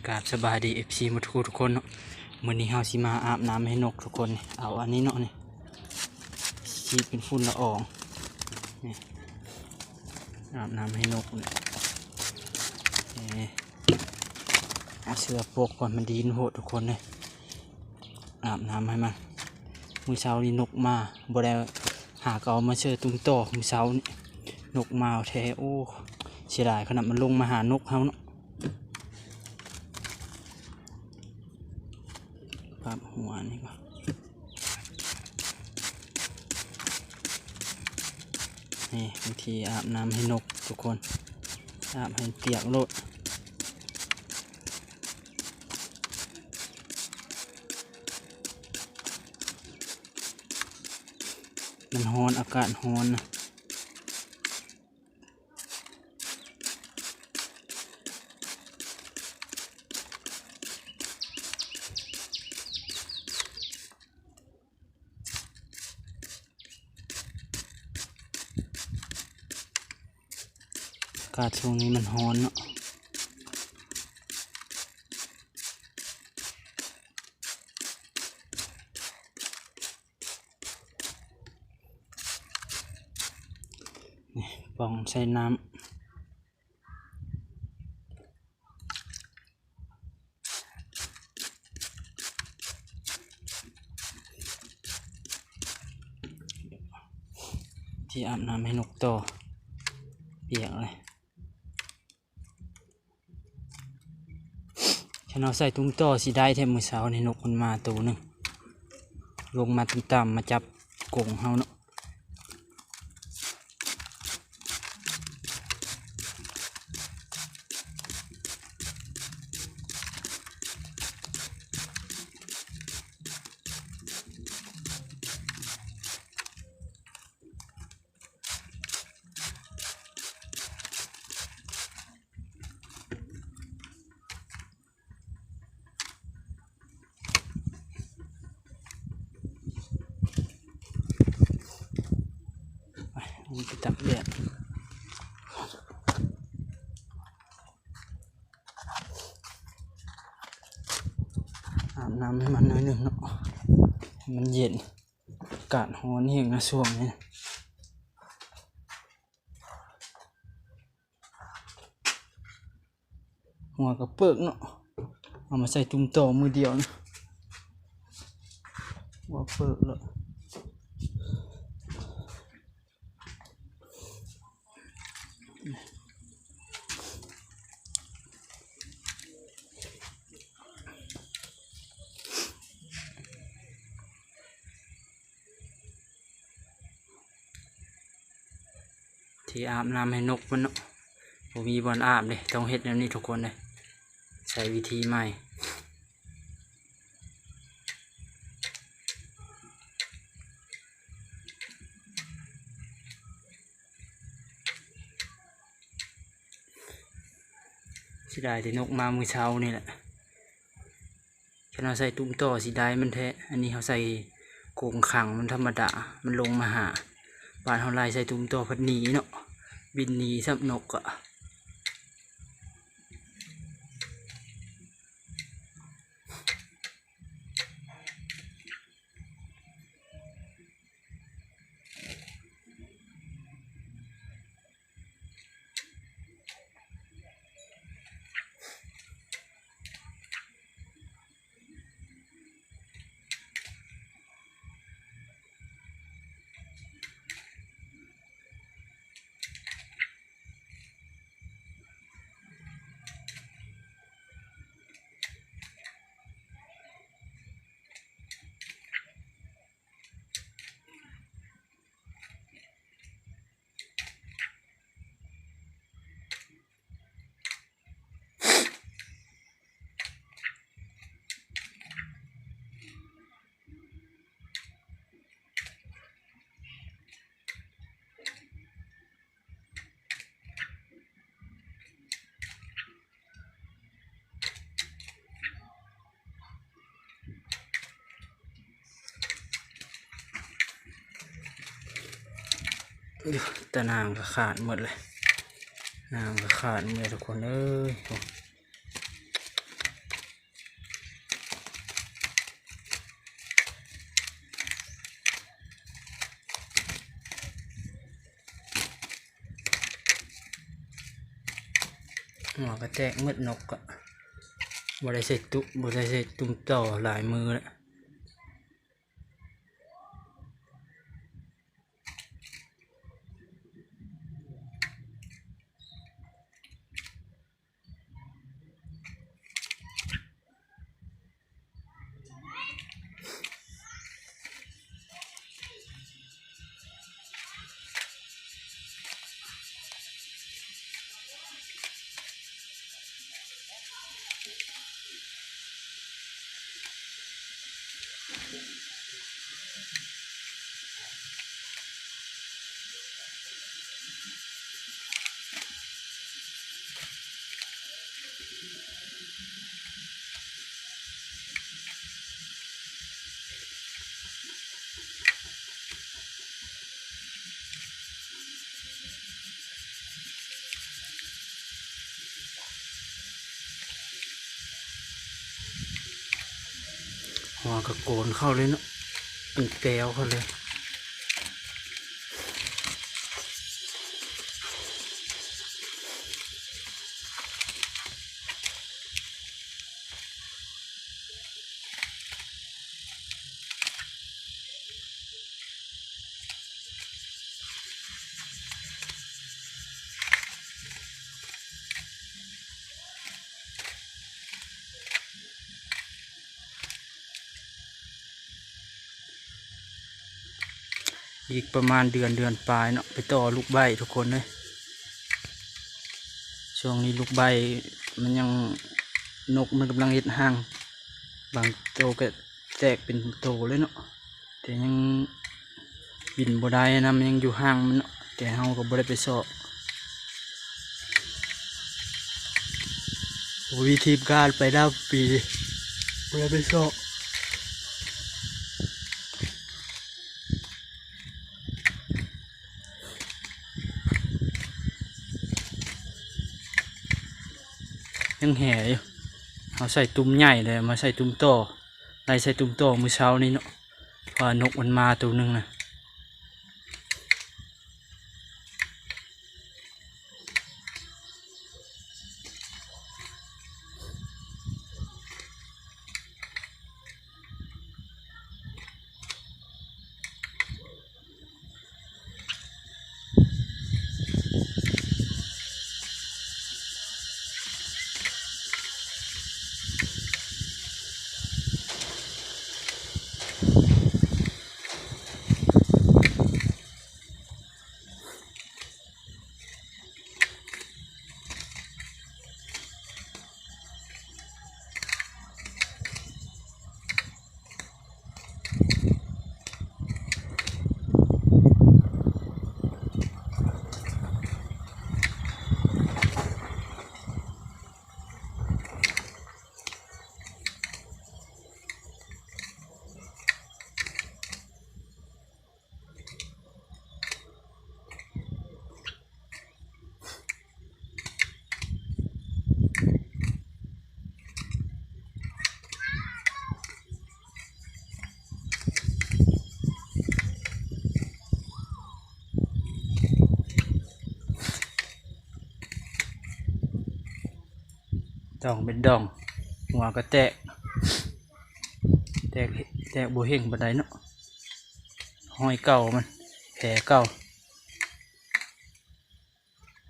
ກາບສະບາຍດີ ເອັຟຊີ ໝົດທຸກຄົນເນາະ. ມື້ນີ້ເຮົາຊິມາອາບນ້ຳໃຫ້ນົກທຸກຄົນ. ເອົາອັນນີ້ເນາະ ນີ້ ສີດເປັນຝຸ່ນລະອອງ ນີ້ ອາບນ້ຳໃຫ້ນົກນີ້. ເອົາເສື້ອປົກກ່ອນ ມັນດິນໂພດທຸກຄົນເອີຍ. ອາບນ້ຳໃຫ້ມັນ. ມື້ເຊົ້ານີ້ນົກມາ ບໍ່ໄດ້ຫາກເອົາມາເຊີຕຸ້ມຕໍ່. ມື້ເຊົ້ານີ້ນົກມາແທ້. ໂອ້ ເສຍດາຍຂະໜາດ ມັນລົງມາຫານົກເຮົາເນາະ. ປັບຫົວນີ້ກ່ອນ. ນີ້ ວິທີອາບນ້ຳໃຫ້ນົກທຸກຄົນ ອາບໃຫ້ປຽກໂລດ. ມັນຮ້ອນ ອາກາດຮ້ອນນະ. ອາກາດຊ່ວງນີ້ມັນຮ້ອນເນາະ. ນີ້ ປ່ອງໃສ່ນ້ຳ. ທີ່ອາບນ້ຳໃຫ້ນົກຕໍ່ ປຽກເລີຍ. ຄັນເຮົາໃສ່ຕຸ້ມຕໍ່ຊິໄດ້ແທ້. ມື້ເຊົ້ານີ້ນົກມັນມາໂຕໜຶ່ງ ລົງມາຕ່ຳໆ ມາຈັບກົງເຮົາເນາະ. ໄປ ມັນໄປຕາກແດດ. ອາບນ້ຳໃຫ້ມັນໜ້ອຍໜຶ່ງເນາະ ໃຫ້ມັນເຢັນ. ອາກາດຮ້ອນແຮງນະຊ່ວງນີ້. ຫົວກະເປິກເນາະ ເອົາມາໃສ່ຕຸ້ມຕໍ່ມື້ດຽວນະ ຫົວເປິກເລີຍ. ທີ່ອາບນ້ຳໃຫ້ນົກມັນເນາະ ບໍ່ມີບ່ອນອາບເດ້ ຕ້ອງເຮັດແນວນີ້ທຸກຄົນເດ້ ໃຊ້ວິທີໃໝ່. ເສຍດາຍແຕ່ນົກມາມື້ເຊົ້ານີ້ແຫຼະ. ຄັນເຮົາໃສ່ຕຸ້ມຕໍ່ຊິໄດ້ມັນແທ້ ອັນນີ້ເຮົາໃສ່ກົງຂັງມັນທຳມະດາ ມັນລົງມາຫາ. ບາດເຮົາໄລ່ໃສ່ຕຸ້ມຕໍ່ພັດໜີເນາະ ບິນໜີຊ້ຳນົກກະ. ຕາໜ່າງກະຂາດໝົດເລີຍ ໜ່າງກະຂາດໝົດເລີຍທຸກຄົນເອີຍ. ຫົວກະແຕກໝົດ ນົກກະບໍ່ໄດ້ໃສ່ຕຸ ບໍ່ໄດ້ໃສ່ຕຸ່ມຕໍ່ຫຼາຍມື້ແລ້ວ. ຫົວກະໂກນເຂົ້າເລີຍເນາະ ເປັນແປວເຂົ້າເລີຍ. ອີກປະມານເດືອນ ເດືອນປາຍເນາະ ໄປຕໍ່ລູກໄບ້ທຸກຄົນເອີຍ. ຊ່ວງນີ້ລູກໄບ້ມັນຍັງ ນົກມັນກຳລັງເຮັດຮັງ ບາງໂຕກະແຕກເປັນໂຕເລີຍເນາະ ແຕ່ຍັງບິນບໍ່ໄດ້ນຳ ຍັງຢູ່ຮັງມັນເນາະ ແຕ່ເຮົາກະບໍ່ໄດ້ໄປເຊາະ. ບໍ່ມີທີມງານໄປນຳປີນີ້ ບໍ່ໄດ້ໄປເຊາະ. ຍັງແຫ່ຢູ່ ເຮົາໃສ່ຕຸ່ມໃຫຍ່ເລີຍ ມາໃສ່ຕຸ່ມຕໍ່ ໄລ່ໃສ່ຕຸ່ມຕໍ່ມື້ເຊົ້ານີ້ເນາະ ເພາະວ່ານົກມັນມາໂຕໜຶ່ງນະ. ດອງເປັນດອງ ຫົວກະແຕກ ແຕກ ແຕກບໍ່ເຫັງປານໃດເນາະ. ຮອຍເກົ່າມັນ ແຜເກົ່າ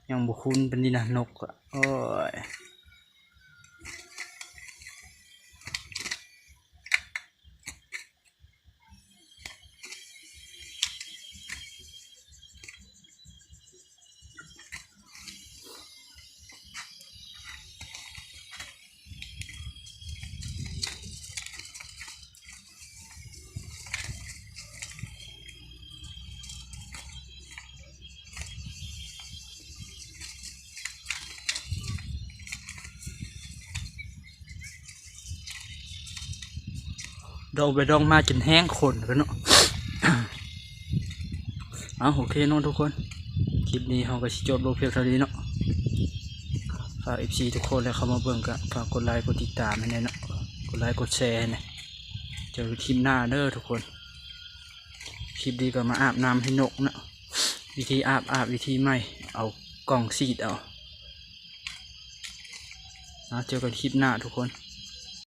ຍັງບໍ່ຄຸ້ນປານນີ້ນະ ນົກກະ ໂອ້ຍ. ດອງໄປດອງມາຈົນແຫ້ງຂົນແລ້ວເນາະ. ເອົາ ໂອເຄເນາະທຸກຄົນ ຄລິບນີ້ເຮົາກະຊິຈົບລົງພຽງເທົ່ານີ້ເນາະ. ຝາກເອັຟຊີທຸກຄົນ ແລະ ເຂົ້າມາເບິ່ງກະຝາກກົດໄລກົດຕິດຕາມໃຫ້ແດ່ເນາະ ກົດໄລກົດແຊໃຫ້ແດ່. ເຈີກັນຄລິບໜ້າເດີທຸກຄົນ. ຄລິບນີ້ກະມາອາບນ້ຳໃຫ້ນົກເນາະ ວິທີອາບ ອາບວິທີໃໝ່ ເອົາກ່ອງສີດເອົາ. ເນາະ ເຈີກັນຄລິບໜ້າທຸກຄົນ.